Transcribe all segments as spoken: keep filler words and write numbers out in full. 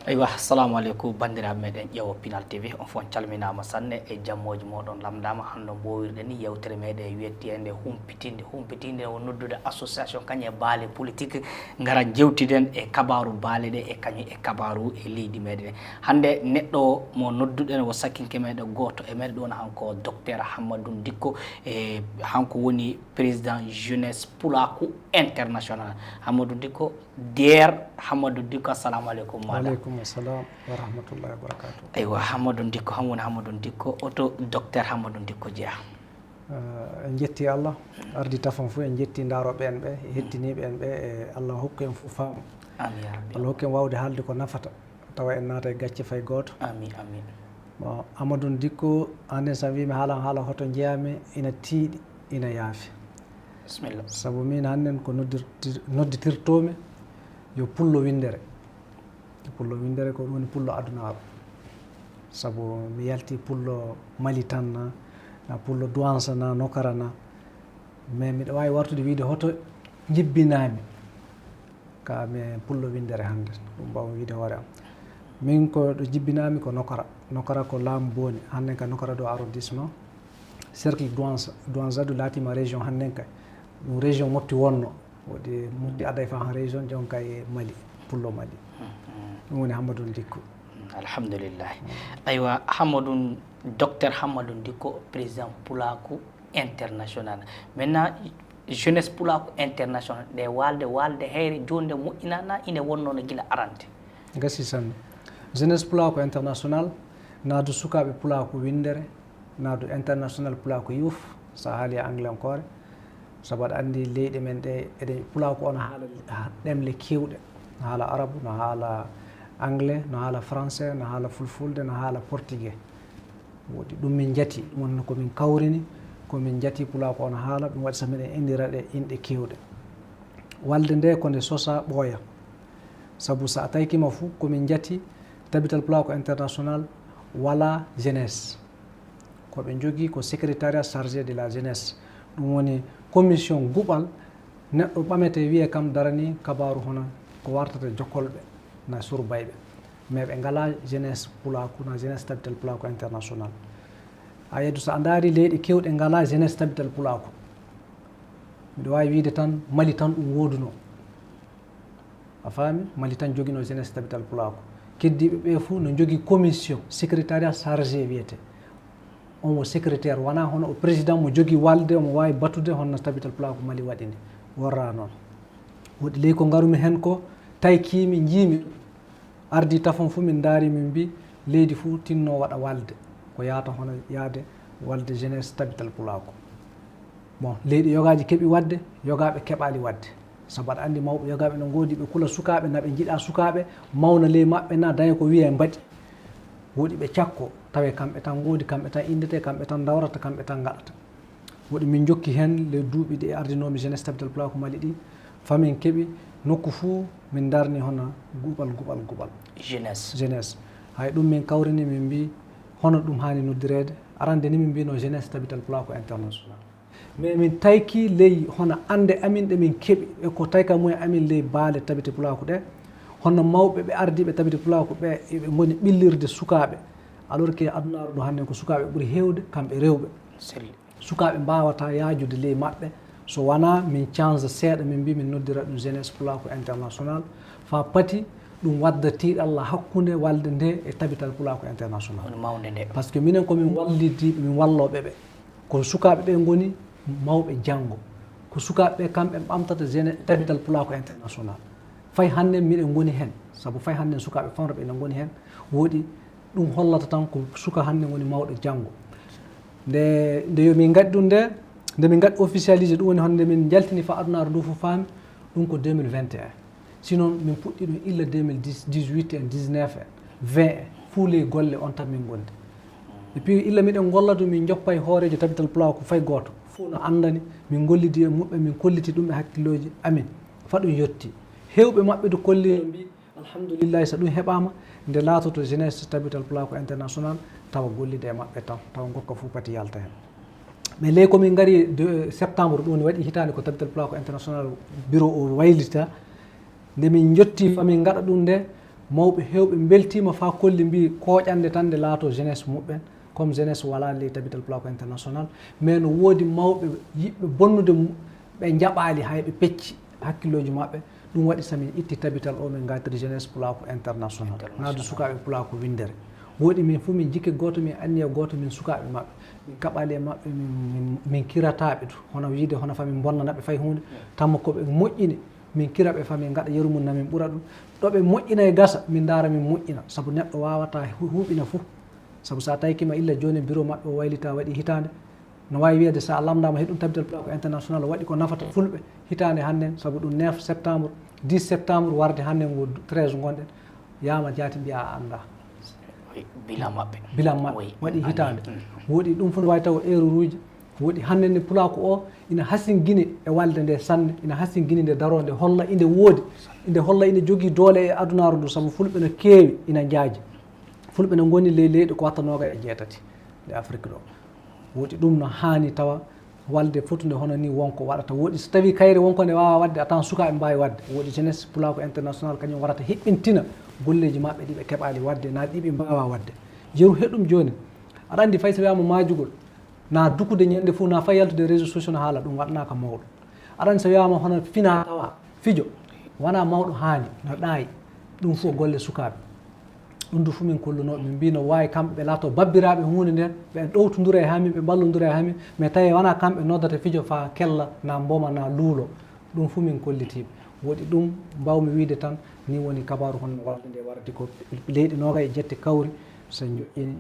Eywa, assalamu aleykum, banndiraaɓe meɗen ƴeewo Pinal T V, on fof on calminaama sanne e jammooji mooɗon lamndaama. Hannde mbowirɗe ni yewtere meɗen wiyetende humpitinde. Humpitinde o noddude association kañum e baale politique, ngara jewtiden e kabaaru baale ɗe e kañum e kabaaru e leydi meɗen. Hannde neɗɗo o mo nodduɗen o sakinke meɗen gooto e meɗen ɗo woni hanko Docteur Hammadou Dicko, e hanko woni président jeunesse Pulaaku International. Hammadou Dicko, Deer Hammadou Dicko, assalamu aleykum maɗa. Waaleykum assalam wa rahmatullahi wa barakatuh. Eywa, Hammadou Dicko, han woni Hammadou Dicko, oto Docteur Hammadou Dicko jeya. Eh, en jetti Allah, ardi tafon fof, en jetti ndaaro ɓen ɓe, e hettiniiɓe en ɓe, e Allah hokku en fof faamu. Amin ya rabbi. Allah hokku en waawde haalde ko nafata, tawa en naata e gacce fay gooto. Amin, amin. Bon, Amadou Dicko, hannde so a wiimi haala, haala hoto njeyaami, ina tiiɗi, ina yaafi. Bismillah. Sabu min hannden ko noddirtir-, nodditirtoomi yo pullo winndere. Pullo winndere ko ɗum woni pullo adunaaru. Sabu mi yalti pullo Mali tan na, na pullo Douentza na, Nokara na. Mais miɗo waawi wartude wiide hoto njibbinaami ka mi pullo winndere hannde. Ɗum mbaaw wiide hoore am. Min ko ɗo njibbinaami ko Nokara. Nokara ko laamu Booni. Hannden ka Nokara ɗo arrondissement. Cercle Douentza. Douentza ɗum laatiima région hannden kay. Ɗum région Mopti wonno. Woodi Mopti adday fa han région, jon kay Mali, pullo Mali. Ɗum woni Hammadou Dicko. Alhamdulillah. Aywa, Hammadou, Docteur Hammadou Dicko, président Pulaaku International. Maintenant, jeunesse Pulaaku International, nde waalde, waalde heyre, jooni nde moƴƴinaana, ine wonnoo no gila arande. Gasi sanne. Jeunesse Pulaaku International, naadu sukaaɓe Pulaaku winndere, naadu International Pulaaku Youth, so a haali e anglenkoore. Sabu aɗa anndi leyɗe men ɗe, eɗen Pulaaku o no haala ɗemle keewɗe. No haala arabu, no haala anglais, no haala français, no haala fulfulde, no haala portugais. Woodi ɗum min njati, ɗum woni ko min kawrini, ko min njati Pulaaku o no haala, ɗum waɗi so miɗen inndira ɗe inɗe keewɗe. Waalde nde ko nde sosaa ɓooya. Sabu so a tawkiima fuu, ko min njati Tabital Pulaaku International walaa jeunesse. Ko ɓe njogii ko secrétariat chargé de la jeunesse. Ɗum woni commission guɓal neɗɗo ɓametee wiyee kam daranii kabaaru hono ko wartata jokkolɓe na surbayɓe. Mais ɓe ngalaa jeunesse Pulaaku na jeunesse Tabital Pulaaku International. A yeddu so a ndaari leyɗe keewɗe ngalaa jeunesse Tabital Pulaaku. Miɗo waawi wiide tan Mali tan ɗum woodunoo. A faami? Mali tan joginoo jeunesse Tabital Pulaaku. Keddiiɓe ɓe fuu no njogii commission, secrétariat chargé wiyetee. On mo secrétaire, wonaa hono o président mo jogii waalde, omo waawi batude hono no Tabital Pulaaku Mali waɗi ni. Worraa noon. Woodi ley ko ngarumi heen ko, tawkiimi, njiimi ɗum. Ardii tafon fuu min ndaari, min mbii leydi fuu tinno waɗa waalde. Ko yahata hono yahde waalde jeunesse Tabital Pulaaku. Bon, leyɗe yogaaji keɓi waɗde, yogaaɓe keɓaali waɗde. Sabu aɗa anndi mawɓe yogaaɓe no ngoodi, ɓe kula sukaaɓe, na ɓe njiɗa sukaaɓe mawna ley maɓɓe, na daña ko wiyee mbaɗi. Woodi ɓe cakko, tawe kamɓe tan ngoodi, kamɓe tan inndetee, kamɓe tan ndawrata, kamɓe tan ngaɗata. Woodi min njokki heen le duuɓi ɗi ardinoomi jeunesse Tabital Pulaaku Mali ɗi, famin keɓi nokku fuu min ndarni hono guɓal, guɓal, guɓal. Jeunesse. Jeunesse. Hay ɗum min kawrini, min mbii hono ɗum haani noddireede. Arande ni min mbiino jeunesse Tabital Pulaaku International. Mais min tawki ley hono annde amin ɗe min keɓi e ko tawka mumen amin ley baale Tabiti Pulaaku ɗe, hono mawɓe ɓe ardiiɓe Tabiti Pulaaku ɓe, eɓe ngoni ɓillirde sukaaɓe. Alors que adunaaru ndu hannde ko sukaaɓe ɓuri heewde, kamɓe rewɓe. Selli. Sukaaɓe mbaawataa yaajude ley maɓɓe, so wonaa min canza seeɗa, min mbii min noddira ɗum jeunesse Pulaaku international, faa pati ɗum wadda tiiɗalla hakkunde waalde nde e Tabital Pulaaku international. Woni mawnde nde. Parce que minen ko min wallidiiɓe, min wallooɓe ɓe. Ko sukaaɓe ɓe ngoni mawɓe janngo. Ko sukaaɓe ɓe kamɓe ɓamtata jeune Tabital Pulaaku international. Fay hannden miɗen ngoni heen, sabu fay hannden sukaaɓe famrooɓe ene ngoni heen. Woodi ɗum hollata tan ko suka hannden woni mawɗo janngo. Nde, nde yo min ngaɗi ɗum nde, nde min ngaɗi officialisé ɗum woni hannde min njaltini faa adunaaru ndu fof faami, ɗum ko deux mille vingt et un. Sinon, min puɗɗii ɗum illa deux mille dix, dix-huit et dix-neuf et vingt et un, fuu ley golle on tan min ngondi. Et puis, illa miɗen ngolla ɗum, min njoppa e hooreejo Tabital Pulaaku fay gooto. Fuu no anndani, min ngollidi e muɓɓe, min kolliti ɗum e hakkillooji amin. Faa ɗum yotti. Heewɓe maɓɓe du kolli no mbii, alhamdulillahi, so ɗum heɓaama, nde laatoto jeunesse Tabital Pulaaku international, tawa gollida e maɓɓe tan, tawa ngokka fuu pati yalta heen. Mais ley ko min ngari de septembre, ɗum woni waɗi hitaande ko Tabital Pulaaku international bureau o waylita, nde min njotti faa min ngaɗa ɗum nde, Mawɓe heewɓe mbeltiima faa kolli mbii kooƴannde tan nde laatoo jeunesse muɓɓen, comme jeunesse walaa ley Tabital Pulaaku International, mais no woodi mawɓe yiɗɓe bonnude mu-, ɓe njaɓaali hay ɓe pecci hakkillooji maɓɓe. Ɗum waɗi so min itti Tabital o min ngartiri Jeunesse Pulaaku International, International. Naadu sukaaɓe Pulaaku winndere. Woodi min fof min jikke gooto, min anniya gooto, min sukaaɓe maɓɓe. Min kaɓaali e maɓɓe, min, min, min kirataaɓe du. Hono wiide, hono fa min mbonnana ɓe fay huunde, tamma ko ɓe moƴƴini, min kira ɓe fa min ngaɗa yeru mum na min ɓura ɗum. Ɗo ɓe moƴƴina e gasa, min ndaara min moƴƴina. Sabu neɗɗo waawataa hu-, huuɓina fof. Sabu so a tawkiima illa jooni bureau maɓɓe o waylita waɗi hitaande, no waawi wiyeede so a lamndaama he ɗum Tabital Pulaaku International waɗi ko nafata fulɓe hitaande hannden, sabu ɗum neuf septembre, dix septembre warde hannden ngo treize ngonɗen, yaama jaati mbiya a anndaa. Oui, bilan maɓɓe. Bilan maɓɓe. Oui, waɗi mm, hitaande. Mm. Woɗi ɗum fof no waawi taw erreur uji. Woɗi hannden ne pulaaku o ina hasingini e walde nde sanne, ina hasingini nde daroo nde holla inde woodi, inde holla ine jogii doole e adunaaru ndu, sabu fulɓe no keewi ina njaaji. Fulɓe no ngoni ley leyɗe ko watta noogaye e jeetati nde Afrik ɗo. Woɗi ɗum no haani tawa walde fotunde hono ni wonko waɗata. Woɗi so tawii kayre wonko nde waawa waɗde, a tawan sukaaɓe mbaawi waɗde. Woɗi Jeunesse Pulaaku International kañum warata hiɓɓintina golleeji maɓɓe ɗi ɓe keɓaali waɗde, naa ɗi ɓe mbaawaa waɗde. Yeru he ɗum jooni. Aɗa anndi fay so wiyaama maajugol, naa dukude ñande fof, naa fay yaltude réseaux sociaux no haala ɗum waɗanaaka mawɗo. Aɗa anndi so wiyaama hono fina tawa, fijo, wonaa mawɗo haani, no ɗaayi. Ɗum fof golle sukaaɓe. Ɗum du fof min kollunoo, min mbii no waawi kamɓe ɓe laatoo babbiraaɓe huunde nden, ɓe ɗowtondura e hamin, ɓe mballondura e hamin, mais tawi wonaa kamɓe noddata fijo faa kella, naa mboma, naa luulo. Ɗum fof min kollitiiɓe. Woɗi ɗum mbaawmi wiide tan, ni woni kabaaru hono no walde nde wardi ko leyɗe noogay e jette kawri, so njoƴƴini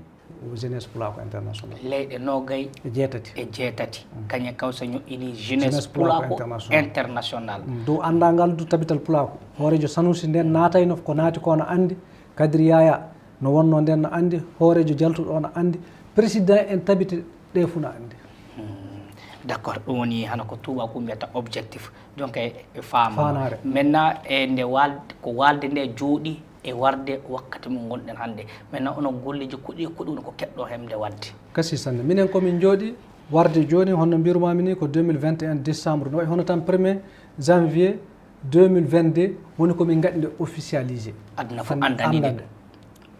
Jeunesse Pulaaku International. Leyɗe noogay e jeetati. E jeetati. Mm. Kañe kaw so ñoƴƴini Jeunesse Jeunesse Pulaaku Pulaaku International. International. Mm. Dow anndangal du Tabital Pulaaku. Hooreejo Sanusi nden naatayno ko naati ko no anndi. Kadri Yaya no wonno nden no anndi. Hooreejo jaltuɗo o no anndi. Président en tabite ɗe fof no anndi. Hmm. D'accord. Ɗum woni hano ko tuubaaku mbiyata objectif. Donc e, e faama. Faanaare. Maintenant, e nde wal-, ko walde nde jooɗi e warde wakkati mo ngonɗen hannde. Maintenant, onon golleeji koɗi e koɗi woni ko keɗɗo hemde wadde? Kasi sanne. Minen ko min njooɗi warde jooni, honno mbirumaami ni, ko deux mille vingt et un décembre. No wayi hono tan premier janvier deux mille vingt-deux woni ko min ngaɗi nde officialisé. Aduna fof anndani ɗum.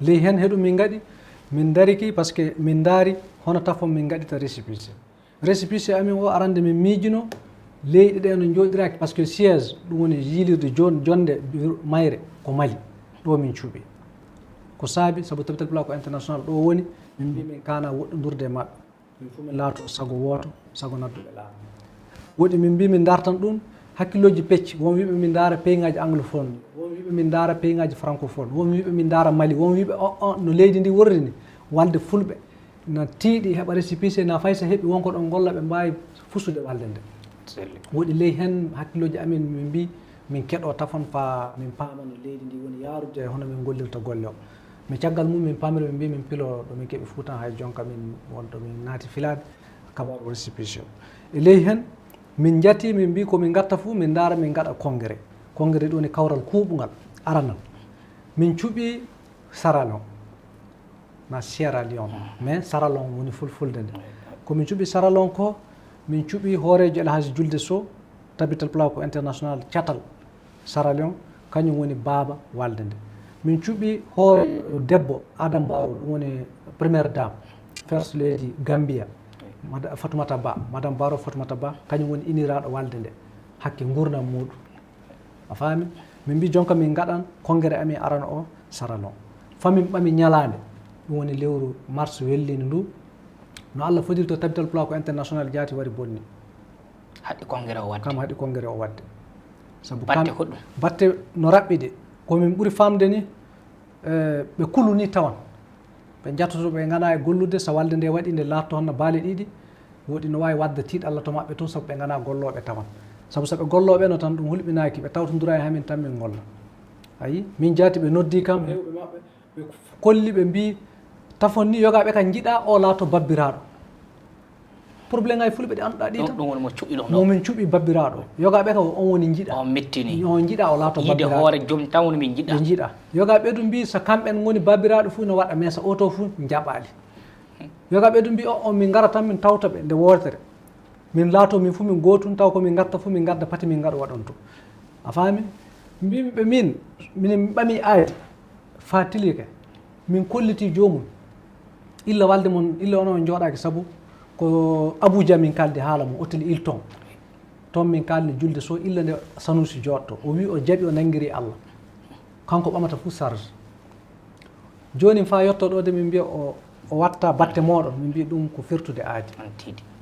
Ley heen heɗum min ngaɗi, min ndariki, parce que min ndaari hono tafon min ngaɗita récépissé. Récépissé amin o arande min miijino leyɗe ɗe no njooɗiraaki, parce que siège ɗum woni yiilirde jon-, jonde bureau mayre ko Mali, ɗo min cuɓi. Ko saabi, sabu Tabital Pulaaku International ɗo woni, min mbii min kaana woɗɗondurde e maɓɓe. Min fof min laato sago wooto, sago nadduɓe laamu. Woɗi min mbii min ndartan ɗum hakkillooji pecci, won wiɓe min ndaara pays-ŋaaji anglophone, won wiɓe min ndaara pays-ŋaaji francophone, won wiɓe min ndaara Mali, won wiɓe o, o, no leydi ndi worri ni, walde fulɓe na tiiɗi heɓa récépissé, na fay so heɓi wonko ɗon golla ɓe mbaawi fusude walde nde. Selli. Woɗi ley heen hakkillooji amin, min mbii min keɗo tafon faa min paama no leydi ndi woni yaarude e hono min gollirta golle o. Mi caggal mum min paamiri, min mbii min pilo ɗo min keɓi Fuuta hay jonka min won ɗo min naati filaade kabaaru récépissé o. E ley heen min njati min mbii ko min ngatta fof min ndaara min ngaɗa congrès. Congrès ɗo woni kawral kuuɓungal aranal. Min cuɓi Saralon. Na Sierra Leone, mais Saralon woni fulfulde nde. Ko min cuɓi Saralon ko, min cuɓi hooreejo El Hadji Julde Sow, Tabital Pulaaku International catal Saralon, kañum woni baaba walde nde. Min cuɓi hoore debbo Adam Barrow, ɗum woni première dame, First Lady Gambia, Mada-, Fatoumata Ba, Madame Barrow Fatoumata Ba, kañum woni iniraaɗo walde nde, hakke nguurndam muuɗum. A faami? Min mbii jonka min ngaɗan congrès amin arano o Saralon. Famin ɓami ñalaande, ɗum woni lewru mars welliinde ndu. No Allah fodirto Tabital Pulaaku International jaati wari bonni. Haɗi congrès o waɗde. Kam haɗi congrès o waɗde. Sabu batte kam, hoɗum? Batte no raɓɓiɗi. Ko min ɓuri famde ni, eh, ɓe kulu ni tawan. Ɓe njatoto ɓe ngana e gollude, so walde nde waɗi nde laatto hono baali ɗiɗi, woɗi no waawi waɗde tiiɗalla to maɓɓe to, sabu ɓe ngana gollooɓe tawan. Sabu so ɓe gollooɓe no tan ɗum hulɓinaaki, ɓe tawtondura e hamin tan min golla. Ayi, min jaati ɓe noddi kam, heewɓe maɓɓe, ɓe kolli ɓe mbii, tafon ni yoga ɓe ka njiɗa o laato babbiraaɗo. Problème ngaji fulɓe ɗi annduɗaa ɗi tan. Ɗum woni mo cuɓi ɗum mo ɗo. Min cuɓi babbiraaɗo. Yoga ɓe ka on woni njiɗa. On mettini. On njiɗa o laato babbiraaɗo. Yiide hoore joom tan woni min njiɗa. Ɓe njiɗa. Yoga ɓe ɗum mbii so kamɓen ngoni babbiraaɗo fof no waɗa, mais so oto fof njaɓaali. Yoga ɓe ɗum mbii o, on min ngara tan min tawta ɓe nde wootere. Min laato min fof min gootun taw ko min ngatta fof min ngadda pati min ngaɗa waɗon to. A faami? Mbimi ɓe min, minen mi ɓami ayde. Faa tilike, min kollitii joomum. Illa walde mon, illa onon on njooɗaaki, sabu ko Abuja min kaaldi haala mum, hôtel Hilton. Toon min kaaldi julde so illa nde Sanusi jooɗto. O wii o jaɓi, o nanngirii Allah. Kanko ɓamata fof charge. Jooni faa yotto ɗo de min mbiya o, o watta batte mooɗon, min mbiya ɗum ko firtude aadi.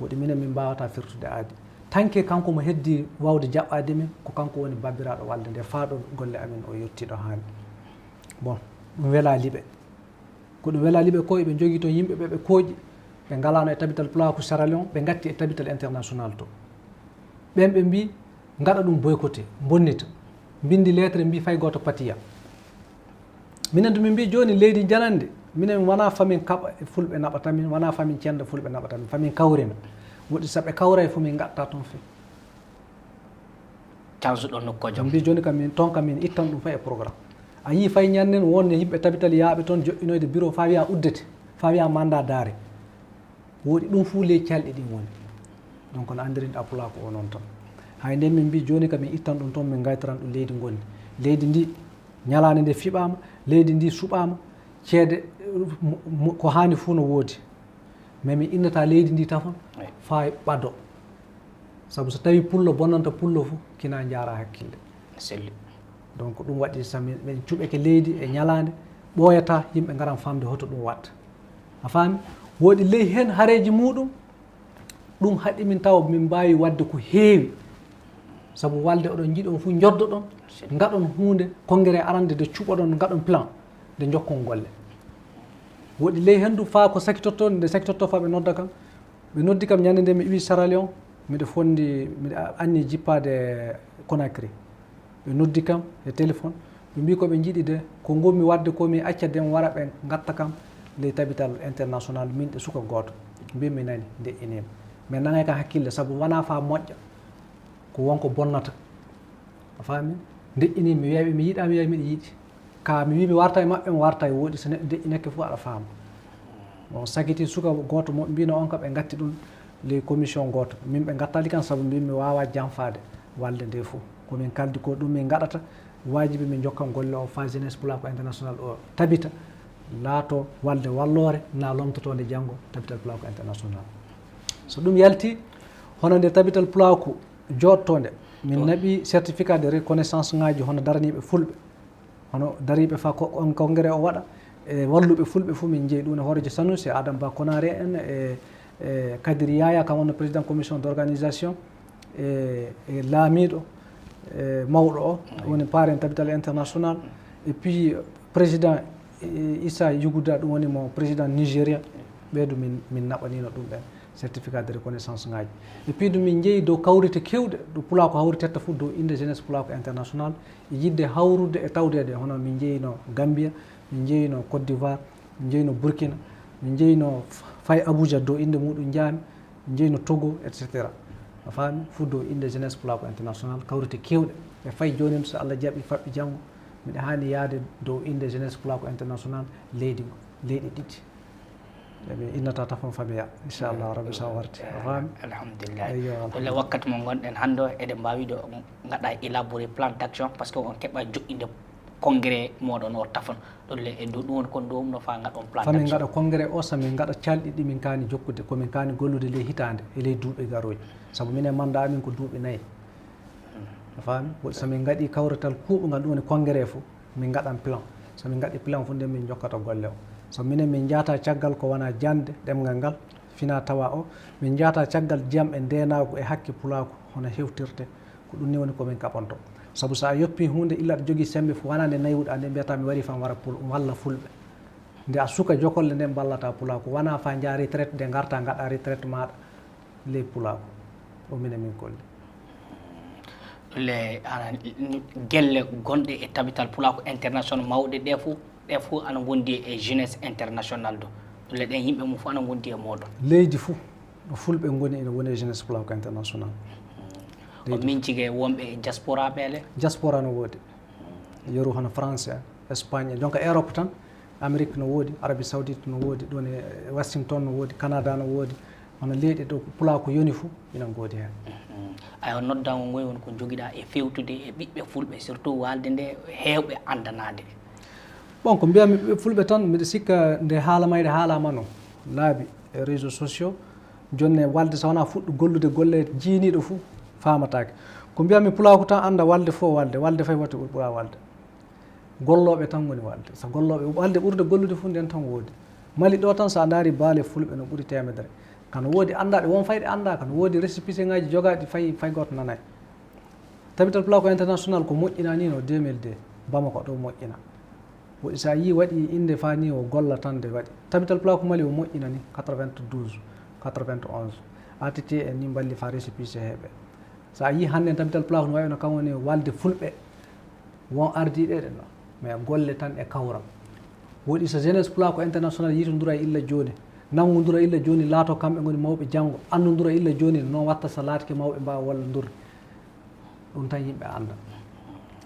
Woɗi minen min mbaawata firtude aadi. Tanke kanko mo heddi waawde jaɓɓaade min, ko kanko woni babbiraaɗo walde nde faa ɗo golle amin o yottii ɗo haani. Bon, ɗum welaali ɓe. Ko ɗum welaali ɓe ko eɓe njogii toon yimɓe ɓe ɓe kooƴi, ɓe ngalaano e tabital pulaaku Sierra Leone, ɓe ngatti e tabital international to. Ɓeen ɓe mbii, ngaɗa ɗum boycotté, mbonnita. Mbinndi lettre mbii fay gooto patiya. Minen to min mbii jooni leydi janandi, minen wonaa famin kaɓa e fulɓe naɓata min, wonaa famin cenda fulɓe naɓata min, famin kawrina. Woɗi so ɓe kawray fof min ngatta toon fii. Tansuɗo nokkojo. Mbi jooni kam min toon kam min ittan ɗum fay e programme. A yii fay ñannen wonde yimɓe tabital yaaɓe toon joɗɗinoyde bureau faa wiya uddete, faa wiya mandat d'arrêt. Woɗi ɗum fuu ley calɗi ɗin woni. Donc no anndirin ɗa pulaaku o noon tan. Hay nden min mbi jooni kam min ittan ɗum toon min ngaytaran ɗum leydi ngondi. Leydi ndi ñalaande nde fiɓaama, leydi ndi suɓaama, ceede ko haani fuu no woodi. Mais mi innata leydi ndi tafon faa ɓado. Sabu so tawii pullo bonnanta pullo fof, kina njaara hakkille. Selli. Donc ɗum waɗi so min cuɓeke leydi e ñalaande, ɓooyata yimɓe ngaran famde hoto ɗum waɗta. A faami? Woɗi ley heen hareeji muuɗum, ɗum haɗi min tawa min mbaawi waɗde ko heewi. Sabu walde oɗon njiɗi on fof njoddoɗon, ngaɗon huunde, congrès arande nde cuɓoɗon, ngaɗon plan nde njokkon golle. Woɗi ley heen du faa ko sakitotto, nde sakitotto faa ɓe nodda kam. Ɓe noddi kam ñande nde mi iwi Sierra Leone, miɗo fondi, miɗo anni jippaade Conakry. Ɓe noddi kam e téléphone, ɓe mbii ko ɓe njiɗi de, ko ngonmi waɗde ko mi acca de mi wara ɓe ngatta kam ley tabital international, min e suka gooto. Mbii mi nani, ndeƴƴiniima. Mais nangay kam hakkille, sabu wonaa faa moƴƴa, ko won ko bonnata. A faami? Ndeƴƴiniima, mi wiya mi yiɗaa, mi wiya miɗo yiɗi. Ka mi wii mi warta e maɓɓe, mi warta e woɗi, so neɗɗo deƴƴinake fof aɗa faama. Bon, sakiti suka gooto mo mbino on kam ɓe ngatti ɗum ley commission gooto. Min ɓe ngattali kan sabu mbin mi waawa janfaade walde nde fof. Ko min kaldi ko ɗum min ngaɗata, waajibi min jokkan golle o faa jeunesse pulaaku international o tabita, laato walde walloore na lomtotoonde janngo tabital pulaaku international. So ɗum yalti, hono nde tabital pulaaku jooɗtoonde, min naɓi certificat de reconnaissance ŋaaji hono daraniiɓe fulɓe. Hono dariiɓe faa ko on congrès o waɗa e walluɓe fulɓe fof min njeyi ɗum e hooreejo Sanusi, Adam Ba Konare en e e Kadir Yaya kam wonno président commission d'organisation e e laamiiɗo e mawɗo o woni parrain tabital international et puis président Issa Yuguda ɗum woni mo président Nigeria ɓeeɗo min min naɓaniino ɗum ɓen certificat de reconnaissance ŋaaji et puis ɗum min njeyi dow kawrite kewɗe ɗo pulaaku hawritetta fof dow innde jeunesse pulaaku international e yiɗde hawrude e tawdeede hono min njeyino Gambia, min njeyino Côte d'Ivoire, min njeyino Burkina, min njeyino fay Abuja dow innde muɗum njaami, min njeyino Togo et cetera. A faami? Fof dow innde jeunesse pulaaku international kawrite keewɗe e fay joonin so Allah jaɓi faɓɓi janngo miɗa haani yahde dow innde jeunesse pulaaku international leydi leyɗe ɗiɗi. Eɓe innata tafon famiya inchallah rabbi sa warti a faami. Alhamdulillah. Ɗolle wakkati mo gonɗen hannde o eɗen mbaawi ɗo ngaɗa élaborer plan d'action parce que on keɓa joɗɗinde congrès moɗon o tafon. Ɗolle e dow ɗum woni kon ɗo umno fa ngaɗon plan d'action. Famin ngaɗa congrès o samin ngaɗa calɗi ɗi min kaani jokkude komin kaani gollude ley hitaande e ley duuɓi garooji sabu minen manda amin ko duuɓi nayi. A faami? Woɗi so min ngaɗi kawrital kuuɓungal ɗum woni congrès fof min ngaɗan plan. So min ngaɗi plan fof nden min jokkata golle o. So minen min njahata caggal ko wona jannde ɗemngal ngal fina tawa o min njahata caggal jiyam e ndeenaagu e hakke pulaaku hono hewtirte ko ɗum ni woni ko min kaɓonto. Sabu so a yoppi huunde illa aɗa jogii semmbe fof wona nde naywuɗa nde mbiyata mi wari fan wara pul walla fulɓe. Nde a suka jokolle nden mballata pulaaku wona fa njaha retraite nde ngarta ngaɗa retraite maɗa. Ley pulaaku o minen min kolli. Le gelle gonɗe e tabital pulaaku international mawɗe ɗe fof ɗe fof ana ngondi e jeunesse international do le ɗen yimɓe mum fof ana ngondi e moɗon. Leydi fof ɗo fulɓe ngoni ene woni e jeunesse pulaaku international. Ko min cige wonɓe e diaspora ɓeele. Diaspora no woodi. Yeru hono France en Espagne en donc Europe tan. Amérique no woodi, Arabie Saoudite no woodi, ɗon e Washington no woodi, Canada no woodi, hono leyɗe ɗo pulaaku yoni fof ina ngoodi heen. Ayo noddaango ngoy woni ko njogiɗaa e feewtude e ɓiɓɓe fulɓe surtout waalde nde heewɓe anndanaade. Bon, ko mbiyami ɓe fulɓe tan, mbiɗa sikka nde haala mayde haalama no laabi e réseaux sociaux, jonne walde so wona fuɗɗo gollude golle jiiniɗo fuu faamataake. Ko mbiyami pulaaku tan annda walde fof walde, walde fay watti ɓura walde. Gollooɓe tan ngoni walde. So gollooɓe, walde ɓurde gollude fuu nden tan woodi. Mali ɗo tan so a ndaari baale fulɓe no ɓuri teemedere. Kano woodi anndaɓe, won fayɓe annda, kano woodi récépissé ngaji jogaaɗi fay, fay gooto nanay. Tabital Pulaaku International ko moƴƴina ni no deux mille deux, Bamako ɗo moƴƴina. Woɗi so a yii waɗi innde faa ni o golla tan nde waɗi. Tabital Pulaaku Mali o moƴƴina ni quatre-vingt-douze, quatre-vingt-onze. A T T en ni mballi faa récépissé heɓe. So a yii hannde Tabital Pulaaku no wayi no kam woni walde fulɓe. Won ardiiɓe ɗen ɗo, mais golle tan e kawral. Woɗi so jeunesse Pulaaku International yitondura illa jooni, nanngondura illa jooni, laato kamɓe ngoni mawɓe janngo, anndondura illa jooni, noon watta so laatike mawɓe mbaawa wallondurde. Ɗum tan yimɓe annda.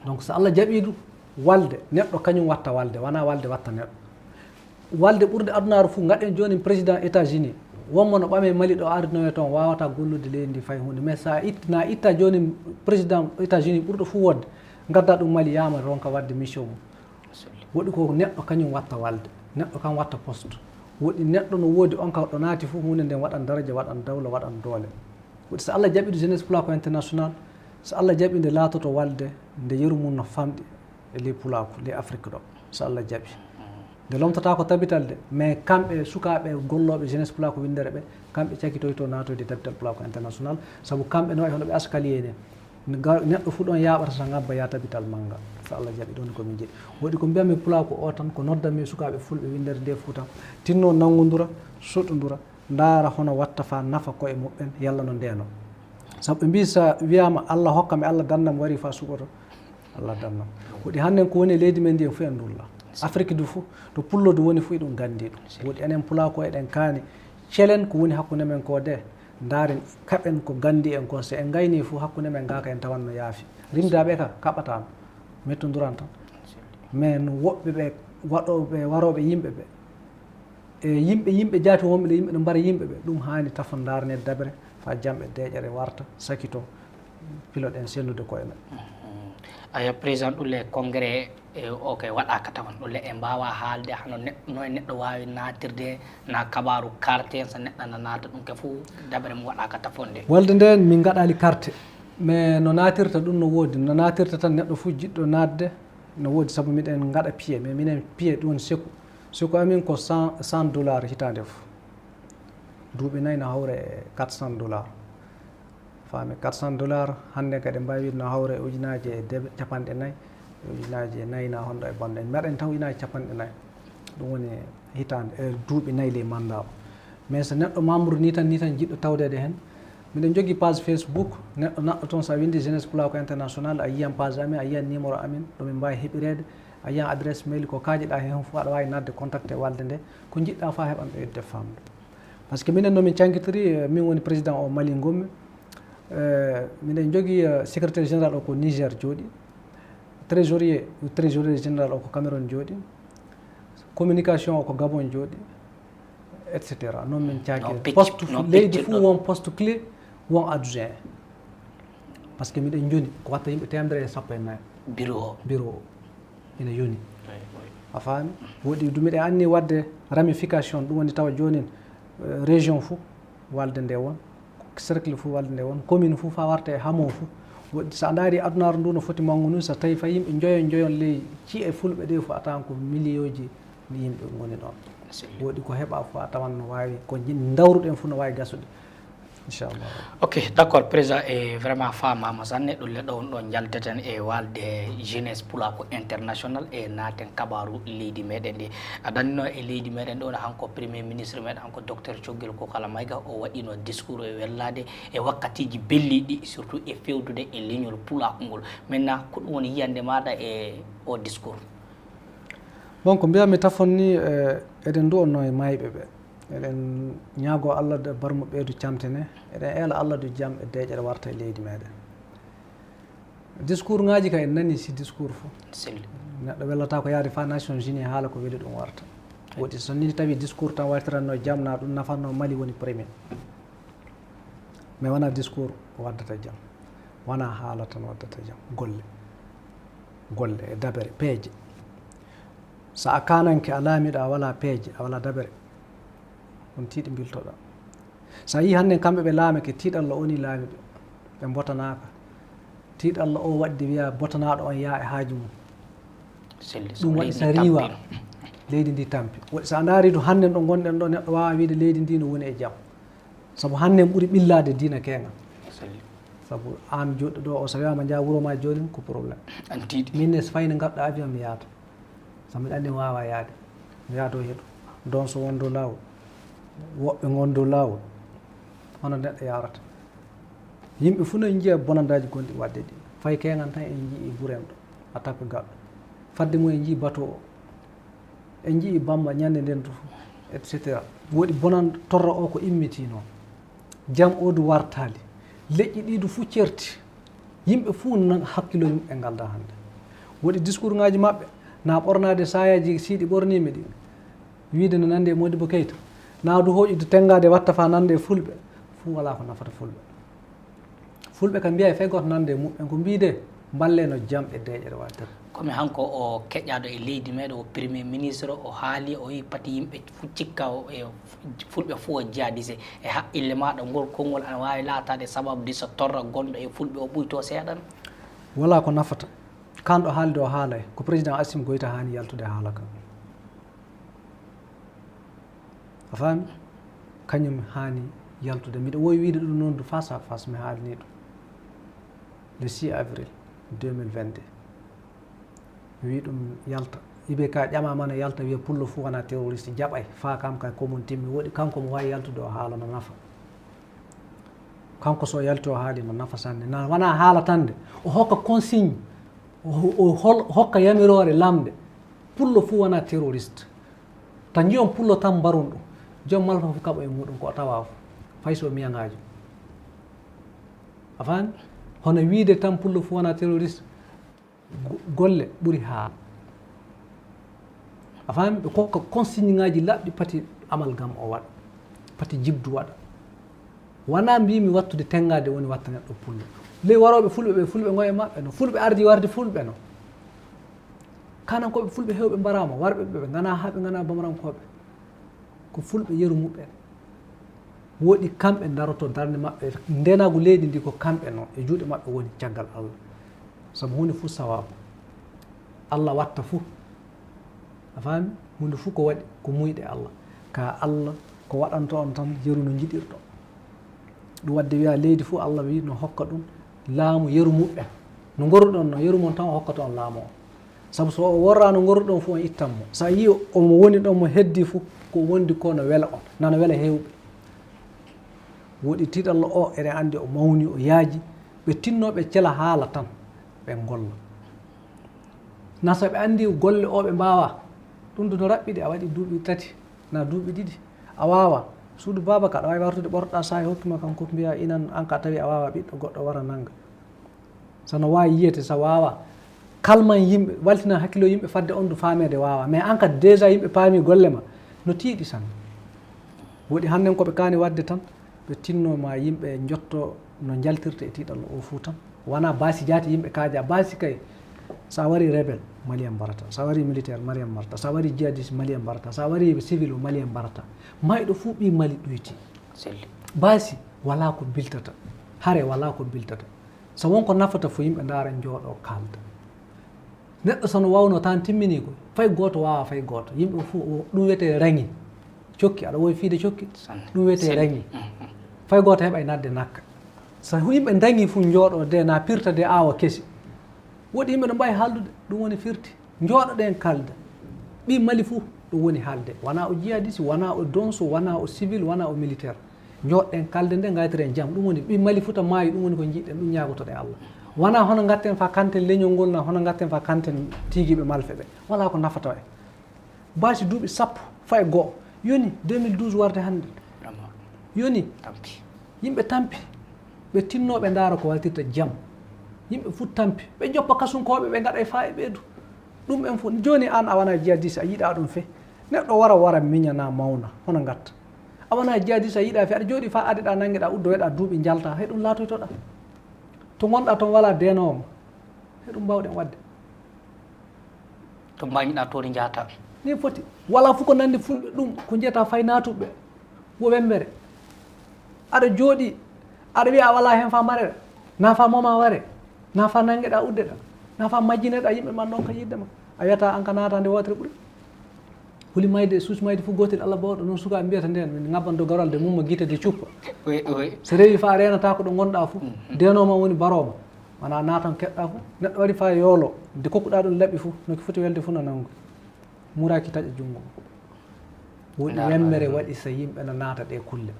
Donc so Allah jaɓii du, walde, neɗɗo kañum watta walde, wonaa walde watta neɗɗo. Walde ɓurde adunaaru fuu, ngaɗen jooni président États-Unis, wonmo no ɓame Mali ɗo ardinoyo toon, waawata gollude leydi ndi fay huunde. Mais so a itti, na itta jooni président États-Unis ɓurɗo fuu wodde, ngadda ɗum Mali yaama ronka waɗde mission mum. Woɗi ko neɗɗo kañum watta walde, neɗɗo kam watta poste. Woɗi neɗɗo no woodi on ka ɗo naati fuu, huunde nden waɗan daraja, waɗan dawla, waɗan doole. Woɗi so Allah jaɓi ɗum jeunesse Pulaaku International, so Allah jaɓi nde laatoto walde, nde yeru mum no famɗi e ley Pulaaku, ley Afrique ɗo, so Allah jaɓi. Nde lomtataa ko tabital de, mais kamɓe sukaaɓe gollooɓe jeunesse Pulaaku winndere ɓe, kamɓe cakitoyto naatoyde tabital Pulaaku International, sabu kamɓe no wayi hono ɓe escalier ni. Ga-, neɗɗo fuu ɗon yaaɓata so ngabba yaa tabital mannga. So Allah jaɓi ɗon ko min njiɗi. Woɗi ko mbiyami Pulaaku o tan, ko noddanmi sukaaɓe fulɓe winndere nde fuu tan, tinno nanngondura, soɗɗondura, ndaara hono watta faa nafa koye muɓɓen, yalla no ndeno. Sabu ɓe mbii so wiyaama Allah hokka mi, Allah danna mi, wari faa suɓoto, Allah danna. Woɗi hannden ko woni e leydi men ndi en fof en ndulla. Afrique du fof, to pullo du woni fof eɗum nganndi ɗum. Woɗi enen Pulaaku eɗen kaani celen ko woni hakkunde men ko de, ndaaren kaɓen ko nganndi en ko. So en ngayni fof hakkunde men ngaaka en tawan no yaafi. Rimdaaɓe ka kaɓataano, mettonduran tan. Mais no woɓɓe ɓe waɗooɓe, warooɓe yimɓe ɓe, e yimɓe, yimɓe jaati wonɓe ɗo, yimɓe ɗo mbara yimɓe ɓe, ɗum haani tafon ndaarne dabre, faa jamɓe deeƴere warta, sakito, piloɗen sennude koye men. Mhm. Aya, président, ɗum le congrès, e, o kay waɗaaka tafon, ɗum le e mbaawa haalde, hano neɗɗo, no e neɗɗo waawi naatirde, na kabaaru carte, so neɗɗo na naata ɗum ke fof, dabre mum waɗaaka tafonde. Walde nde min ngaɗaali carte, mais no naatirta ɗum no woodi, no naatirta tan neɗɗo fof jiɗɗo naatde, no woodi, sabu miɗen ngaɗa piye, mais minen piye ɗum woni seku. Seku amin ko cent, cent dollars hitaande fof. Duuɓi nayi no hawra e quatre cents dollars. Faami, quatre cents dollars, hannde kadi mbaawi wiide no hawra e ujunaaji e de-, capanɗe nayi, e ujunaaji e nayi na honɗo e bonɗo. En mbaɗen tan ujunaaji capanɗe nayi. Ɗum woni hitaande, e duuɓi nayi ley mandat o. Mais so neɗɗo membre ni tan, ni tan jiɗɗo tawdeede heen, miɗen njogii page Facebook, neɗɗo naɗɗo toon, so a winndi Jeunesse Pulaaku International, a yiyan page amin, a yiyan numéro amin, ɗo min mbaawi heɓireede, a yiyan adresse mail, ko kaajeɗaa heen fof, aɗa waawi naatde contacté walde nde, ko njiɗɗaa fof a heɓan ɗo yedde famɗo. Parce que minen no min cankitiri, eh, min woni président o Mali ngonmi. Eh, miɗen njogii, eh, secrétaire général o ko Niger jooɗi, trésorier, trésorier général o ko Cameroun jooɗi, communication o ko Gabon jooɗi, et cetera. Noon min cankiri. Poste fu-, leydi fof won poste clé, won adjoint. Parce que miɗen njoni ko watta yimɓe teemedere e sappo e nayi. Bureau o. Bureau o. Ina yoni. A faami? Woɗi du miɗen anni waɗde ramification, ɗum woni tawa joonin, eh, région fof walde nde won, cercle fof walde nde won, commune fof faa warta e hameau fof. Woɗi so a ndaari adunaaru ndu no foti manngu ndu, so tawi faa yimɓe njoyon njoyon ley ci'e fulɓe ɗe fof, a tawan ko miliyooji yimɓe ngoni ɗon. Woɗi ko heɓa fof a tawan no waawi, ko jin-, ndawruɗen fof no waawi gasude. Inchallah. Ok, d'accord, président, e vraiment faamaama sanne, ɗum le ɗo on ɗo njalteten e walde Jeunesse Pulaaku International e naaten kabaaru leydi meɗen ndi. A dannino e leydi meɗen ɗo, hanko Premier Ministre meɗen, hanko Docteur Coggel Kokala Mayga, o waɗino discours e wellaade e wakkatiiji belliiɗi, surtout e fewdude e leñol Pulaaku ngol. Maintenant, ko ɗum woni yiyannde maaɗa e o discours? Bon, ko mbiyatmi tafon ni, eh, eɗen nduwonno e maayɓe ɓe. Eɗen ñaagoo Allah de barmo ɓeydu camtene. Eɗen eela Allah du jam e deeƴere warta e leydi meɗen. Discours ngaji ka en nani si discours fof. Selli. Neɗɗo welata ko yaade fa Nations Unies haala ko weli ɗum warta. Woɗi so ni tawi discours tan wartiranno jam na ɗum nafanno Mali woni premier. Mais wona discours waddata jam. Wona haala tan waddata jam. Golle. Golle e dabere, peeje. So a kaananke, a laamiiɗo, a walaa peeje, a walaa dabere, ɗum tiiɗi mbiltoɗaa. So a yii hannden kamɓe ɓe laamake, tiiɗalla o woni laamiiɓe, ɓe mbotanaaka. Tiiɗalla o waɗde wiya botanaaɗo on yaa e haaju mum. Selli, so ɗum waɗi leydi so riiwa tampi. Leydi ndi tampi. Waɗi so a ndaari du hannden ɗo ngonɗen ɗo, neɗɗo waawa wiide leydi ndi no woni e jam. Sabu hannden ɓuri ɓillaade diina keenga. Selli. Sabu aan joɗɗo ɗo o, so wiyaama njaa wuro ma jooni ko problème. An tiiɗi. Min ne so fayni ngadɗo avion mi yaata. Sabu miɗa anndi mi waawa yaade. Mi yaado heɗo. Donso won dow laawol. Woɓɓe ngon dow laawol. Hono neɗɗo yaarata. Yimɓe fof no njiya bonandaaji gonɗi waɗde ɗi. Fay keengan tan en njii buren ɗo. Attaque gaɗɗo. Fadde mum en njii bateau o. En njii Bamba ñande nden to, et cetera. Woɗi bonan torra o ko immitino. Jam o du wartaali. Leƴƴi ɗi du fof certi. Yimɓe fof nan hakkilo yimɓe ngalda hannde. Woɗi discours ngaji maɓɓe, na ɓornaade saayaaji siɗi ɓornimi ɗi. Wiide no nande e Modibo Keita. Na du hoƴude tengade watta fa nande e fulɓe. Fof wala ko nafata fulɓe. Fulɓe kam mbiya e fay gooto nande e muɓɓen ko mbiide, mballe no jam e deeƴere waɗtere. Komi hanko o keƴaɗo e leydi meɗen, o premier ministre, o haali, o wi pati yimɓe fu cikka o e fulɓe fu o jihadise. E haqqille maɗa ngol konngol ana wawi laatade sababu de so torra gonɗo e fulɓe o ɓuyto seeɗan? Wala ko nafata. Kanɗo haalde o haalay, ko président Assimi Goïta haani yaltude haala ka. A faami? Kañum haani yaltude. Miɗo wowi wiide ɗum noon du face à face, mi haalni ɗum. Le six avril deux mille vingt-deux. Mi wi ɗum yalta. I B K ƴama mana yalta wiya pullo fu wona terroriste, jaɓay. Fa kam kay ko mum timmi. Woɗi kanko mo wawi yaltude o haala no nafa. Kanko so yalti o haali no nafa sanne. Na wona haala tan de. O hokka consigne. O, o hol-, hokka yamiroore lamde. Pullo fu wona terroriste. Ta njiyon pullo tan mbaron ɗum. Joom malfa fu kaɓo e muɗum ko o tawa fu. Fay so miyangaajo. A faami? Hono wiide tan pullo fu wona terroriste. Go-, golle ɓuri haa. A faami? Ɓe kokka consigne ngaji laɓɗi pati amal gam o waɗa. Pati jibdu waɗa. Wona mbimi wattude tengade woni watta neɗɗo pullo. Ley warooɓe fulɓe ɓe, fulɓe ngo e maɓɓe no. Fulɓe ardi warde fulɓe no. Kanankooɓe fulɓe hewɓe mbarama, warɓe ɓe, ɓe ngana haa ɓe ngana bamarankooɓe. Ko fulɓe yeru muɓɓen. Woɗi kamɓe daroto darnde maɓɓe, ndenagu leydi ndi ko kamɓe no, e juuɗe maɓɓe woni caggal Allah. Sabu huunde fof sawabu. Allah watta fof. A faami? Huunde fof ko waɗi, ko muyɗe Allah. Ka Allah, ko waɗanta on tan, yeru no njiɗirɗo. Ɗum waɗde wiya leydi fof Allah wi no hokka ɗum laamu yeru muɓɓen. No ngorruɗon no, yeru mon tan o hokkata on laamu o. Sabu so o worra no ngorruɗon fof on ittan mo. So a yii omo woni ɗon mo heddi fof, ko wondi ko no wela on. Nana wela hewɓe. Woɗi tiiɗallo o, eɗen anndi o mawni, o yaaji. Ɓe tinno ɓe cela haala tan, ɓe ngolla. Na so ɓe anndi golle o ɓe mbawa. Ɗum du no raɓɓiɗi, a waɗi duuɓi tati, na duuɓi ɗiɗi. A wawa. Suudu baaba ka, aɗa wawi wartude ɓortoɗa sa'i hokkuma kan ko mbiya inan an ka tawi a wawa ɓiɗɗo goɗɗo wara nanga. So no wawi yiyete so wawa. Kalman yimɓe, waltina hakkilo yimɓe fadde on du faamede wawa. Mais an ka déjà yimɓe paami golle ma. No tiiɗi sanne. Woɗi hannden ko ɓe kaani waɗde tan, ɓe tinno ma yimɓe njotto no njaltirta e tiiɗallo o fuu tan. Wona baasi jaati yimɓe kaaja, baasi kay. So a wari rebel, Malien mbarata. So a wari militaire, Malien mbarata. So a wari jihadiste, Malien mbarata. So a wari civil, Malien mbarata. Mayɗo fuu ɓii Mali ɗoyti. Selli. Baasi wala ko biltata. Hare wala ko biltata. So won ko nafata fof yimɓe ndaara njooɗo kaalda. Neɗɗo so no wawno tan timmini ko, fay gooto wawa fay gooto. Yimɓe fof o, ɗum wiyete rangi. Cokki, aɗa wowi fiide cokki? Sanne. Ɗum wiyete rangi. Mhm. Fay gooto heɓay nadde nakka. So yimɓe dangi fof njooɗo de na pirta de awa kesi. Woɗi yimɓe no mbawi haaldude, ɗum woni firti. Njooɗoɗen kalda. Ɓii Mali fof ɗum woni haalde. Wona o jihadiste, wona o donso, wona o civil, wona o militaire. Njooɗoɗen kalde nde ngaytoren jam. Ɗum woni ɓii Mali fof to maayi, ɗum woni ko jiɗɗen, ɗum ñaagotoɗen Allah. Wona hono ngatten fa kanten leñol ngol, na hono ngatten fa kanten tiigiiɓe malfe ɓe. Wala ko nafata en. Baasi duuɓi sappo fa e go'o. Yoni deux mille douze warde hannde. Vraiment. Yoni. Tampi. Yimɓe tampi. Ɓe tinno ɓe ndaara ko waltirta jam. Yimɓe fof tampi. Ɓe joppa kasunkooɓe, ɓe ngaɗa e fa e ɓeydu. Ɗum en fof. Jooni aan a wona jihadiste, a yiɗa ɗum fe. Neɗɗo wara, wara miña na mawna. Hono ngatta. A wona jihadiste, a yiɗa fe. Aɗa jooɗi fa adeɗa, nanngeɗa, uddoyoɗa duuɓi njalta. He ɗum laatoytoɗa. To ngonɗa toon wala deenoowo ma. He ɗum mbawɗen waɗde. To mbañɗa toon njahata. Ni foti. Wala fof ko nanndi fulɓe ɗum, ko njiyata fay naatuɓe. Wo wemmbere. Aɗa jooɗi, aɗa wiya a wala heen fa mbarere, na fa moma ware, na fa nanngeɗa uddeɗa, na fa majjineɗa yimɓe man ɗon ka yidde ma. A wiyata an ka naata nde wootere ɓuri. Huli mayde e suus mayde fof gootel Allah bawɗo. Noon sukaaɓe mbiyata ndeen, min ngabban dogaral de mumma gite de cuppa. Oui, oui. So rewi fa a reenata ko ɗo ngonɗa fof, denooma woni barooma. Wona naatan keɗɗa fof. Neɗɗo waɗi fa yoolo, de kokkuɗa ɗum laɓi fof, no ki foti welde fof no nanngu. Muraki taƴa junngo. Woɗi wemmere waɗi so yimɓe no naata ɗe kulle.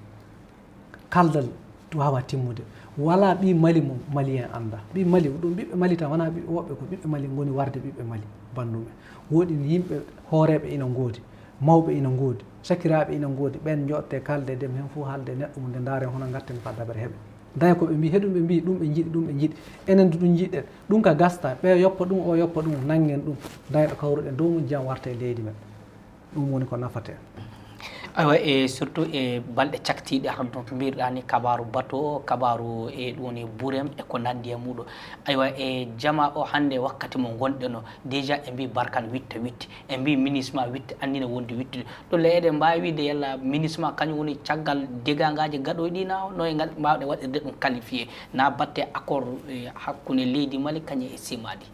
Kaldal wawa timmude. Wala ɓi Mali mo Malien annda. Ɓi Mali, ɗum ɓiɓɓe Mali tan, wona ɓiɓɓe woɓɓe, ko ɓiɓɓe Mali ngoni warde ɓiɓɓe Mali, banndum en. Woɗi yimɓe hooreeɓe ina ngoodi, mawɓe ina ngoodi, sakiraaɓe ina ngoodi, ɓeen njoɗte kalde dem heen fof haalde neɗɗo mum nde ndaaren hono ngatten fa dabere heɓe. Daña ko ɓe mbi, heɗum ɓe mbi, ɗum ɓe njiɗi, ɗum ɓe njiɗi. Enen du ɗum njiɗɗen. Ɗum ka gasta, ɓe yoppa ɗum, o yoppa ɗum, nanngen ɗum. Daña ɗo kawruɗen dow mum, jam warta e leydi men. Ɗum woni ko nafata en. Aywa, e surtout e balɗe caktiiɗe, hannde no mbirɗa ni, kabaaru bato, kabaaru e ɗum woni burem e ko nanndi e muɗo. Aywa, e jama o hannde wakkati mo ngonɗen o, déjà e mbi barkan witta witti, e mbi minisma witti, anndina wondi wittude. Ɗum le eɗen mbaawi wiide yalla minisma kañum woni caggal dégâts ngaji gaɗoy ɗi na, no e ngal mbaawɗe waɗirde ɗum qualifié na batte accord e hakkunde leydi Mali kañum e Simadi?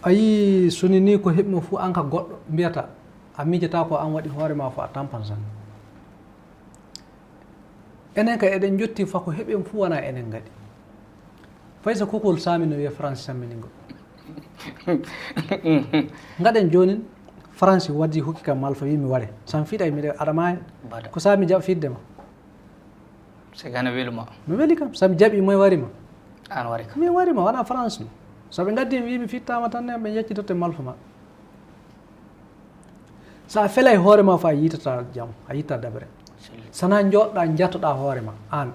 A yii, so ni nii ko heɓi mo fuu, an ka goɗɗo mbiyata, a miijata ko an waɗi hoore ma fof, a tampan tan. Enen kay eɗen njotti fa ko heɓi en fuu, wona enen ngaɗi. Fay so kokol saami no wiya France sammini ngo. Ngaɗen joonin, France waddi hokki kam malfa, wi mi ware. Sam fiɗay miɗe aɗa maayi. Ko saami jaɓa fiɗde ma. C'est que ana weluma. Mi weli kam, so mi jaɓi moye wari ma? An wari kam. Min wari ma, wona France no. So ɓe ngaddi mi wi mi fittama tan ne, ɓe yeccitote malfa ma. So a felay hoore ma fof, a yitata jam, a yitta dabre. Sana jooɗɗa, jattoɗa hoore ma, an.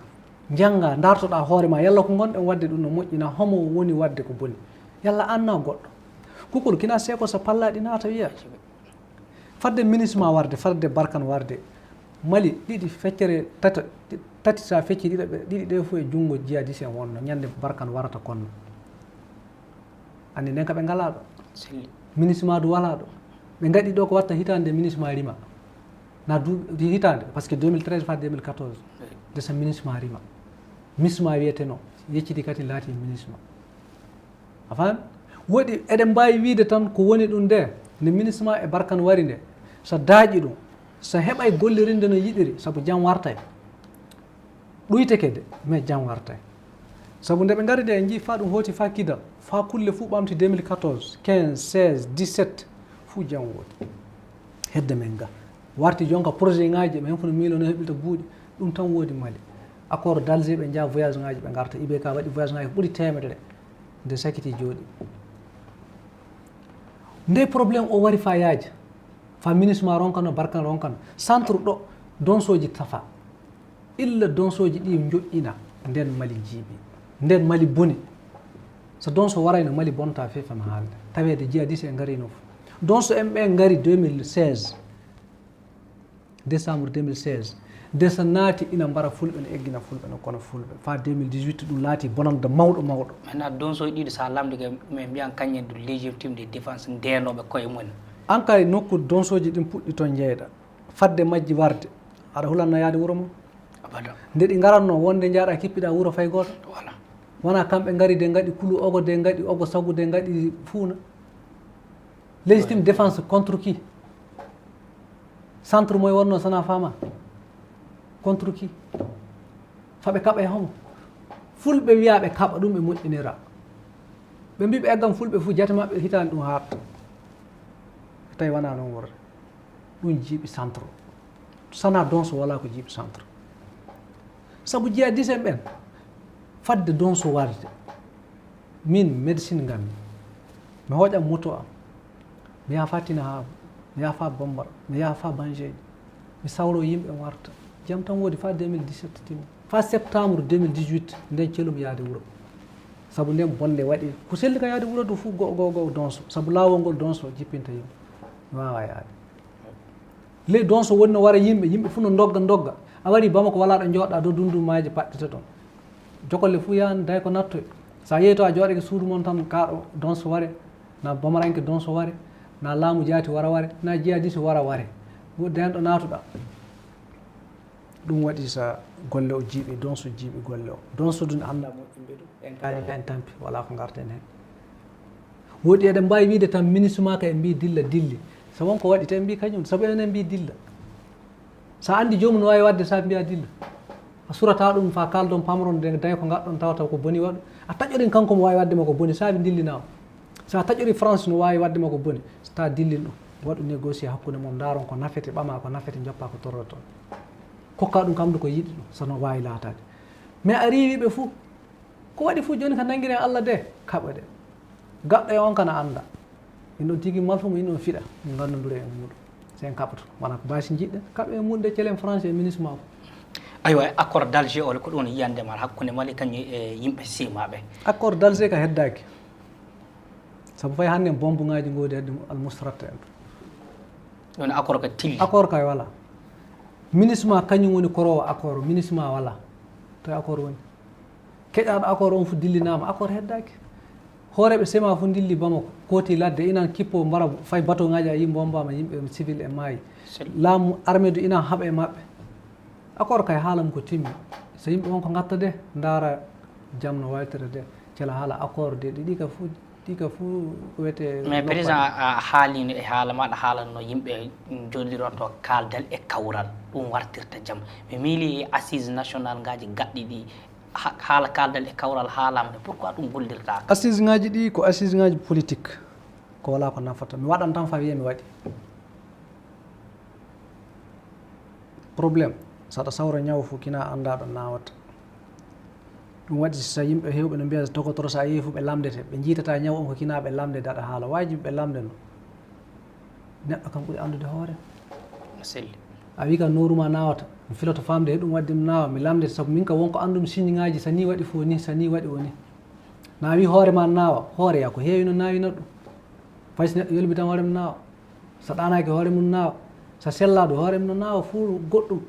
Jannga, dartoɗa hoore ma, yalla ko ngonɗen waɗde ɗum no moƴƴi na, homo woni waɗde ko boni. Yalla an na goɗɗo. Kukul kina seeko so pallaɗi naata wiya. Fadde minisma warde, fadde barkan warde, Mali ɗiɗi feccere tata, tati sa fecci ɗiɗo ɓe, ɗiɗi ɗe fof e junngo jihadiste en wonno, ñande barkan warata konno. Anndi nden ka ɓe ngalaa ɗo. Minisma du walaa ɗo. Ɓe ngaɗi ɗo ko watta hitaande minisma rima. Na du hitaande, parce que deux mille treize fa deux mille quatorze. Nde sa minisma rima. Misma wiyeteno, yecciti kadi laati minisma. A faami? Woɗi eɗen mbaawi wiide tan ko woni ɗum nde, nde minisma e barkan wari nde, so daaƴi ɗum, so heɓay gollirinde no yiɗiri, sabu jam wartay. Ɗuyteke de, mais jam wartay. Sabu nde ɓe ngari nde, en njii fa ɗum hooti fa Kidal, fa kulle fuu ɓamti deux mille quatorze, quinze, seize, dix-sept, fuu jam woodi. Hedde men ga. Warti jonka projet ŋaaji, ɓe heen fof no miilo no heɓilta buuɗi, ɗum tan woodi Mali. Accord d'Alger ɓe njaa voyage ŋaaji ɓe ngarta, I B K waɗi voyage ŋaaji ɓuri teemedere nde sakiti jooɗi. Nde problème o wari fa yaaji, fa minisma ronkano, barkan ronkano, centre ɗo donsoji tafa. Illa donsoji ɗi joƴƴina, nden Mali jiiɓi, nden Mali boni. So donso warayno, Mali bonta fefe no haalde. Taweede jihadiste e ngarino fof. Donso en ɓe ngari deux mille seize, décembre deux mille seize. Nde so naati ina mbara fulɓe, no eggina fulɓe, no kono fulɓe. Fa deux mille dix-huit ɗum laati bonande mawɗo mawɗo. Maintenant donsoji ɗiɗo sa lamdike, min mbiyan kañum en du légitime de défense ndenoɓe koye mumen. An kay nokku donsoji ɗin puɗɗi toon jeyɗa. Fadde majji warde, aɗa hulanno yaade wuro mum? Abada. Nde ɗi ngaratno, wonde njaaɗa kippiɗa wuro fay gooto? Voilà. Wona kamɓe ngari de ngaɗi kulu ogo de ngaɗi ogo sagu de ngaɗi fuuna. Légitime défense contre qui? Centre moye wonno sana fama? Contre qui? Fa ɓe kaɓa e homo? Fulɓe wiya ɓe kaɓa ɗum ɓe moƴƴinira. Ɓe mbi ɓe eggam fulɓe fof jate maɓɓe hitaani ɗum haaɗta. Tawi wona noon worre. Ɗum jiiɓi centre. Sana donso wala ko jiiɓi centre. Sabu jihadiste en ɓen, fadde donso warde, min médecine ngammi. Mi hoƴa moto am. Mi yaha fa Tina Haabo. Mi yaha fa Bambara. Mi yaha fa Banjeeji. Mi sawro yimɓe warta. Jam tan woodi fa deux mille dix-sept timmi. Fa septembre deux mille dix-huit, nden celum yaade wuro. Sabu nden bonde waɗi. Ko selli ka yaade wuro du fu go, go, go donso. Sabu laawol ngol donso jippinta yimɓe. Mi wawa yaade. Ley donso woni no wara yimɓe, yimɓe fu no ndogga, ndogga. A wari Bamako wala ɗo jooɗa, do dundu maaje paɗɗita ɗon. Jokolle fu yahan day ko nattoy. Sa yehi to a jooɗake suudu mon tan ka ɗo donso ware, na bamaranke donso ware. Na laamu jaati wara ware, na jihadiste wara ware. Wo denɗo naatuɗa. Ɗum waɗi sa golle o jiiɓi, donso jiiɓi golle o. Donso ɗum annda moƴƴimɓe ɗum. En kaali ka en tampi, wala ko ngarten hen. Woɗi eɗen mbawi wiide tan ministre ma ka en mbi dilla dilli. So won ko waɗi tan en mbi kañum, sabu enen en mbi dilla. Sa andi joomum no wawi wadde sa mbiya dilla. A surata ɗum fa kaldon pamron de daña ko gaɗɗon tawata ko boni waɗu. A taƴorin kanko mo wawi wadde ma ko boni sabi dillina o. Sa taƴori France no wawi wadde ma ko boni. So ta dillin ɗum. Waɗu négocier hakkunde mon daron ko nafete ɓama ko nafete joppa ko torroton. Kokka ɗum kamdu ko yiɗi ɗum so no wawi latade. Mais a riiwi ɓe fuu. Ko waɗi fuu jooni ka nanngiren Allah de kaɓe de. Gaɗɗo e on kana annda. Min ɗon tigi malfu mo ino fiɗa. Min nganndu ndure e muuɗum. Sen kaɓoto. Wona ko basi jiɗɗen. Kaɓe e muuɗum de celen France e ministre ma. Aywa, accord d'Alger o ko ɗum yiyande ma hakkunde Mali kañum e yimɓe simaɓe. Accord d'Alger ka heddaaki. Sabu fay hannde bombuŋaaji ngoodi hedde almusratta en. Ɗon accord ka tilli. Accord kay wala. Ministre ma kañum woni korowo accord, ministre ma wala. To accord woni. Keƴaɗo accord on fu dillinaama, accord heddaaki. Hooreeɓe sema fu dilli Bamako, kooti ladde, inan kippo mbara fay bateau ŋaaji a yii mbombama yimɓe civil e maayi. Laamu armée du inan haɓa e maɓɓe. Accord kay haala mum ko timmi. So yimɓe won ko ngatta de, ndaara jam no waytira de, cela haala accord de, ɗiɗi ka fu, ɗi ka fu ko wiyete. Mais président a haalino e haala maɗa, haalanno yimɓe jollironto kaaldal e kawral, ɗum wartirta jam. Mi miili e assise national ngaji gaɗɗi ɗi, ha-, haala kaaldal e kawral haalama de, pourquoi ɗum gollirtaaka? Assise ngaji ɗi ko assise ngaji politique, ko wala ko nafata. Mi waɗan tan fa wiye mi waɗi. Problème, saɗa sawra ñaw fu kina annda ɗo nawata. Ɗum waɗi so yimɓe hewɓe no mbiya dogotoro sa yehi fu ɓe lamdete, ɓe jiitata ñaw on ko kina ɓe lamde daɗa haala. Wajibi ɓe lamde no. Neɗɗo kam ɓuri anndude hoore. No selli. A wi kam nooru ma nawata, mi filoto famde he ɗum waɗi mi nawa, mi lamdete sabu min kam wonko anndumi signe ngaji, so ni waɗi fu ni, so ni waɗi o ni. Na wi hoore ma nawa, hoore ya ko heewi no nawina ɗum. Fay so neɗɗo yolbi tan hoore mum nawa. So ɗanaki hoore mum nawa. So sellaɗo hoore mum no nawa fu goɗɗum.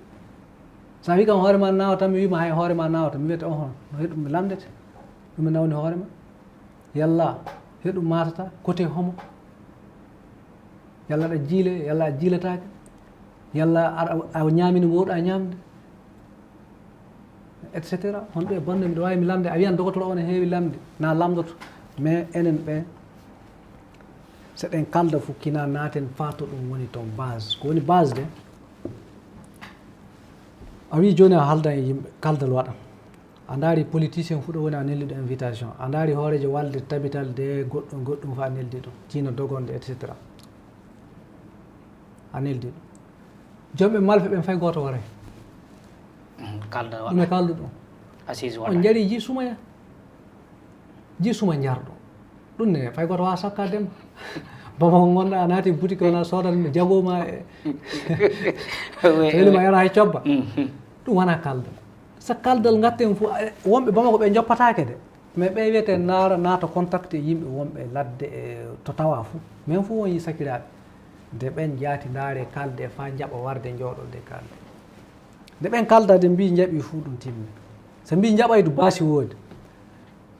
So a wi kam hoore ma nawa tan mi wima hay hoore ma nawata, mi wiyata oho, no heɗum mi lamdete. Ɗum mi nawni hoore ma. Yalla heɗum matata, kote homo. Yalla aɗa jiile, yalla a jiilatake. Yalla aɗa, a ñamini ko wowɗa ñamde. Et cetera. Honɗo e bonde miɗo wawi mi lamde, a wiyan dogotoro o ne heewi lamde, na lamdoto. Mais enen ɓe, so ɗen kalda fu kina naten fa to ɗum woni ton base. Ko woni base de, a wi joni a haldan e yimɓe, kaldal waɗan. A ndaari politicien fu ɗo woni a neldi ɗo invitation. A ndaari hoorejo walde tabital de goɗɗum, goɗɗum fa a neldi ɗum. Tiina dogonde, et cetera. A neldi ɗum. Jomɓe malfe ɓen fay gooto waray. Mm, kalda ɗum e waɗa. Kaldu ɗum. Assise On waɗa. Jari ji sumaya. Ji suma jarɗo. Ɗum ne fay gooto wawa sakka dem. Bamako gonɗa a naati boutique on a soodan jagoma e. Oui, so weli ma oui. Yara hay cobba. Mhm. Ɗum wona kalda. So kaldal ngatten fu, eh, wonɓe Bamako ɓe joppatake de. Mais ɓe wiyete naara naata contact e yimɓe wonɓe ladde e to tawa fu. Men fu won yi sakiraaɓe. Nde ɓen jaati ndaare kalde fa jaɓa warde jooɗo de kalde. Nde ɓen kalda de mbi jaɓi fu ɗum timmi. So mbi jaɓay du basi woodi.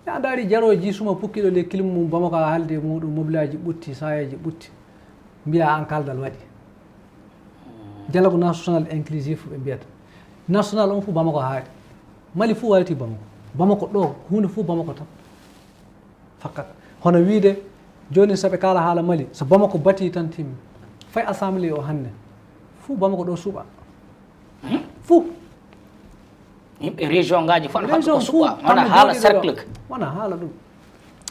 Ya ndaari jarooji suma pukkiɗo le kilim mum Bamako a halde muɗum mobilaji ɓutti, sayeji ɓutti. Mbiya an kaldal waɗi. Dialogue national inclusif ɓe mbiyata. National on fu Bamako haaɗi. Mali fu wayti Bamako. Bamako ɗo, hunde fu Bamako tan. Fakkat. Hono wiide, joni so ɓe kaala haala Mali, so Bamako bati tan timmi. Fay assemblée o hannde. Fu Bamako ɗo suɓa. Hmm? Fu. Yimɓe région ngaji fof no haɗa ko suɓa. Wona haala cercle. Wona haala ɗum.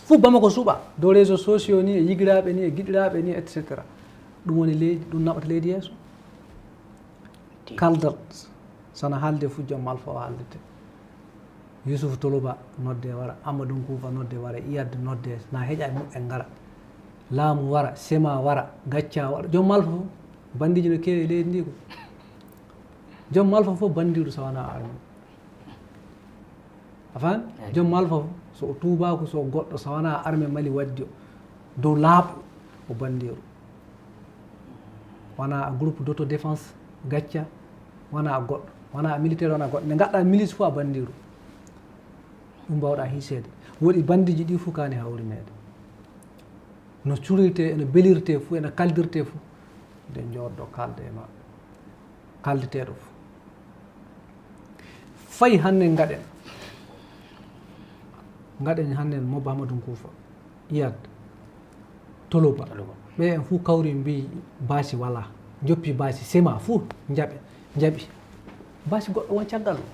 Fu Bamako suɓa. Dow réseaux sociaux ni, e yigiraaɓe ni, e giɗiraaɓe ni, et cetera. Ɗum woni leydi, ɗum naɓata leydi yeeso. Kaldal, sana haalde fu joom malfa o haaldete. Yusuf Toloba nodde wara, Amadou Nkufa nodde wara, Iyad nodde, na heƴa e muɓɓen ngara. Laamu wara, sema wara, gacca wara. Joom malfa fof, bandiji no keewi e leydi ndi ko. Joom malfa fof bandiru so wona arme. A faami? Joom malfa fof, so o tuubaako, so o goɗɗo, so wona arme Mali waddi o, dow laaɓɗo, o bandiru. Wona groupe d'autodéfense, gacca, wona goɗɗo, wona militaire, wona goɗɗo. Nde ngaɗɗa milice fof a bandiru. Ɗum mbawɗa hiiseede. Woɗi bandiji ɗi fof kaani hawrineede. No curirtee, ene belirtee fuu, ene kaldirtee fuu. Nde njooɗɗo kaalda e maɓɓe. Kaaldeteeɗo fuu. Fay hannde ngaɗen. Ngaɗen hannde mo Bamadou Nkuufa. Iyad. Toloba. Toloba. Ɓe en fuu kawri mbii baasi walaa. Njoppi baasi sema fuu. Njaɓe. Njaɓi. Baasi goɗɗo won caggal o.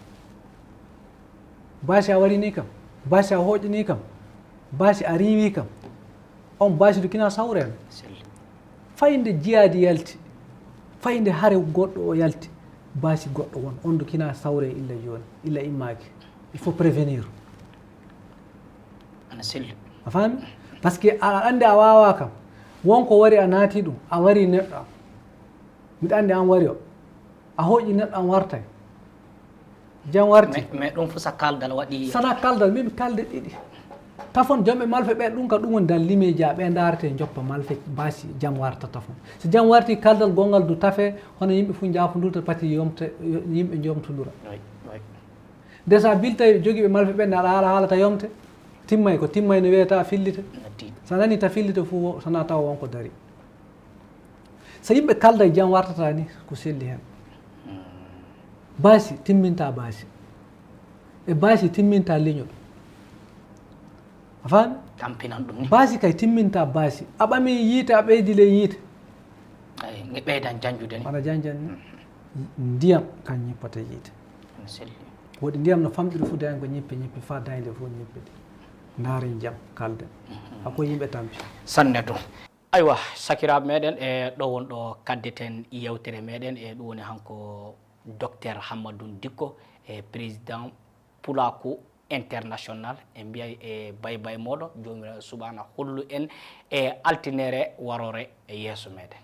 Baasi a warinii kam. Baasi a hooƴinii kam. Baasi a riiwii kam. On baasi du kinaa sawreeno. Selli. Fay nde jihaadi yalti, fay nde hare goɗɗo o yalti, baasi goɗɗo won. On du kinaa sawree illa jooni, illa immaaki. Il faut prévenir. Ana selli. A faami? Parce que a anndi a waawaa kam. Won ko wari a naati ɗum, a wari neɗɗo am. Miɗa anndi an wari o. A hooƴi neɗɗo am wartay. Jam warti. Mais, mais ɗum fof sa kaldal waɗi. Sana kaldal, min kalde ɗiɗi. Tafon jom e malfe ɓe ɗum ka ɗum woni dal limeeji a ɓe ndaarte joppa malfe baasi jam warta tafon. So jam warti kaldal gongal du tafe hono yimɓe fof njaafondurta pati yomte yimɓe jomtondura. Oui, oui. Nde sa biltay jogiiɓe malfe ɓe naɗa haala haalata yomte. Timmay ko timmay no wiyata fillita. Natti. Sa nani ta fillita fof sana tawa wonko dari. So yimɓe kalda e jam wartata ni ko selli heen. Baasi timminta baasi. E baasi timminta leñol. A faami? Tampinan ɗum ni. Baasi kay timminta baasi. A ɓami yiite a ɓeydi ley yiite. Ay, nge ɓeydan janjude ni. Wona janjan ni. Ndiyam kan ñippata yiite. Ene selli. Woɗi ndiyam no famɗiri fu dañan ko ñippi ñippi fa dañde fu ñippi. Ndaaren jam kalden. Hako yimɓe tampi. Sanne to. Aywa, sakiraaɓe meɗen, e ɗo won ɗo kaddeten yewtere meɗen, e ɗum woni hanko Docteur Hammadou Dicko, e président Pulaaku International, en mbiyay e bay bay moɗo, joomiraaɗo subhaana hollu en e altinere warore e yeeso meɗen.